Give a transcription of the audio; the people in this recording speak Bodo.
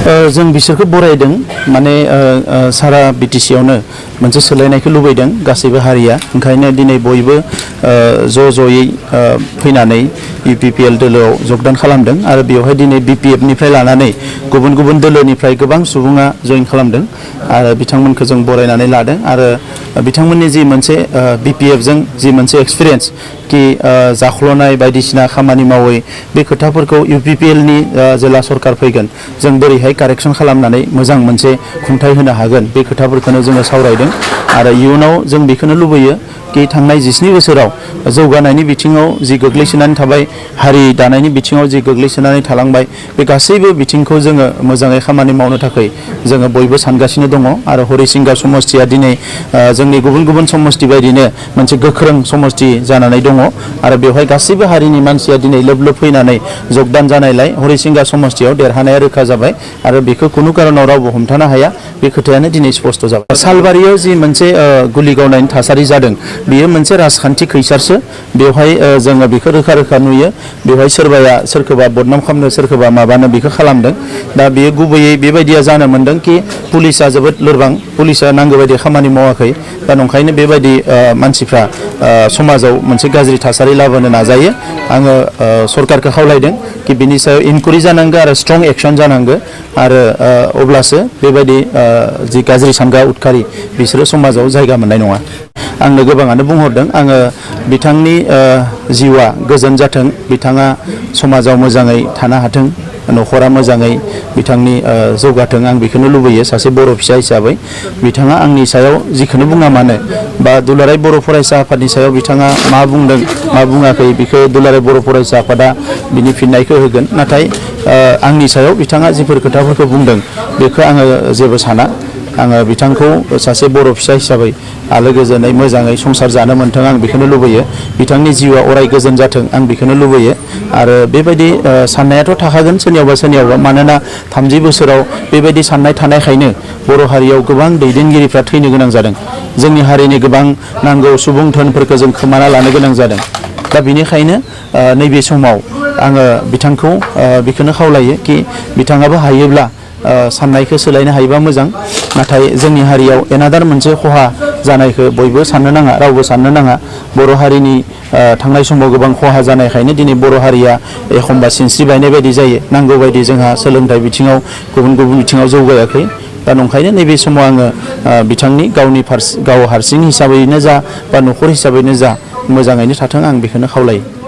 जों बिसोरखौ बरायदों माने सारा बिटिसि आवनो मोनसे सोलायनायखौ लुबैदों गासैबो हारिया ओंखायनो दिनै बयबो ज'यै फैनानै इउपिपिएल दोलोआव जगदान खालामदों आरो बेवहाय दिनै बिपिएफ निफ्राय लानानै गुबुन गुबुन दोलोनिफ्राय गोबां सुबुङा जइन खालामदों आरो बिथांमोनखौ जों बरायनानै लादों आरो बिथांमोननि जि मोनसे बिपिएफ जों जि मोनसे एक्सपिरियेन्स कि जाख्ल'नाय बायदिसिना खामानि मावै बे खोथाफोरखौ इउपिपिएल नि जेला सरकार फैगोन जों बोरैहाय कारेक्सन खालामनानै मोजां मोनसे खुंथाय होनो हागोन बे खोथाफोरखौनो जोङो सावरायदों आरो इयुनाव जों बेखौनो लुबैयो कि थांनाय 12 बोसोराव जौगानायनि बिथिङाव जि गोग्लैसोनानै थाबाय हारि दानायनि बिथिङाव जि गोग्लैसोनानै थालांबाय बे गासैबो बिथिंखौ जोङो मोजाङै खामानि मावनो थाखाय जोङो बयबो सानगासिनो दङ आरो हरिसिंगा समष्टिया दिनै जोंनि गुबुन गुबुन समष्टि बायदिनो मोनसे गोख्रों समष्टि जानानै दङ आरो बेवहाय गासैबो हारिनि मानसिया दिनै लोब लोब फैनानै जगदान जानायलाय हरिसिंगा समष्टियाव देरहानाया रोखा जाबाय आरो बेखौ खुनु कारनाव रावबो हमथानो हाया बे खोथायानो दिनै स्पष्ट जाबाय सालबारियाव जि मोनसे गुलि गावनायनि थासारि जादों बेयो मोनसे राजखान्थि खैसारसो बेवहाय जोङो बेखौ रोखा रोखा नुयो बेवहाय सोरबाया सोरखौबा बदनाम खालामनो सोरखौबा माबानो बेखौ खालामदों दा बेयो गुबैयै बेबायदिया जानो मोनदों कि पुलिसा जोबोद लोरबां पुलिसा नांगौ बायदि खामानि मावाखै दा नंखायनो बेबायदि मानसिफ्रा समाजाव मोनसे गाज्रि थासारि लाबोनो नाजायो आङो सरकारखौ खावलायदों कि बिनि सायाव इनकुवारि जानांगौ आरो स्ट्रं एक्शन जानांगौ आरो अब्लासो बेबायदि जि गाज्रि सानग्रा उदखारि बिसोरो समाजाव जायगा मोननाय नङा आंनो गोबाङानो बुंहरदों आङो बिथांनि जिउआ गोजोन जाथों बिथाङा समाजाव मोजाङै थानो हाथों न'खरा मोजाङै बिथांनि जौगाथों आं बेखौनो लुबैयो सासे बर' फिसा हिसाबै बिथाङा आंनि सायाव जिखौनो बुङा मानो बा दुलाराय बर' फरायसा आफादनि सायाव बिथाङा मा बुंदों मा बुङाखै बेखौ दुलाराय बर' फरायसा आफादा बिनि फिननायखौ होगोन नाथाय आंनि सायाव बिथाङा जिफोर खोथाफोरखौ बुंदों बेखौ आङो जेबो साना आङो बिथांखौ सासे बर' फिसा हिसाबै आलो गोजोनै मोजाङै संसार जानो मोन्थों आं बेखौनो लुबैयो बिथांनि जिउआ अराय गोजोन जाथों आं बेखौनो लुबैयो आरो बेबायदि साननायाथ' थाखागोन सोरनियावबा मानोना 30 बोसोराव बेबायदि साननाय थानायखायनो बर' हारियाव गोबां दैदेनगिरिफ्रा थैनो गोनां जादों जोंनि हारिनि गोबां नांगौ सुबुं धोनफोरखौ जों खोमाना लानो गोनां जादों दा बेनिखायनो नैबे समाव आङो बिथांखौ बेखौनो खावलायो कि बिथाङाबो हायोब्ला साननायखौ सोलायनो हायोबा मोजां नाथाय जोंनि हारियाव एनादार मोनसे खहा जानायखौ बयबो साननो नाङा रावबो साननो नाङा बर' हारिनि थांनाय समाव गोबां खहा जानायखायनो दिनै बर' हारिया एखमबा सिनस्रि बायनाय बायदि जायो नांगौ बायदि जोंहा सोलोंथाइ बिथिङाव गुबुन गुबुन बिथिङाव जौगायाखै दा नंखायनो नैबे समाव आङो बिथांनि गाव हारसिं हिसाबैनो जा बा न'खर हिसाबैनो जा मोजाङैनो थाथों आं बेखौनो खावलायो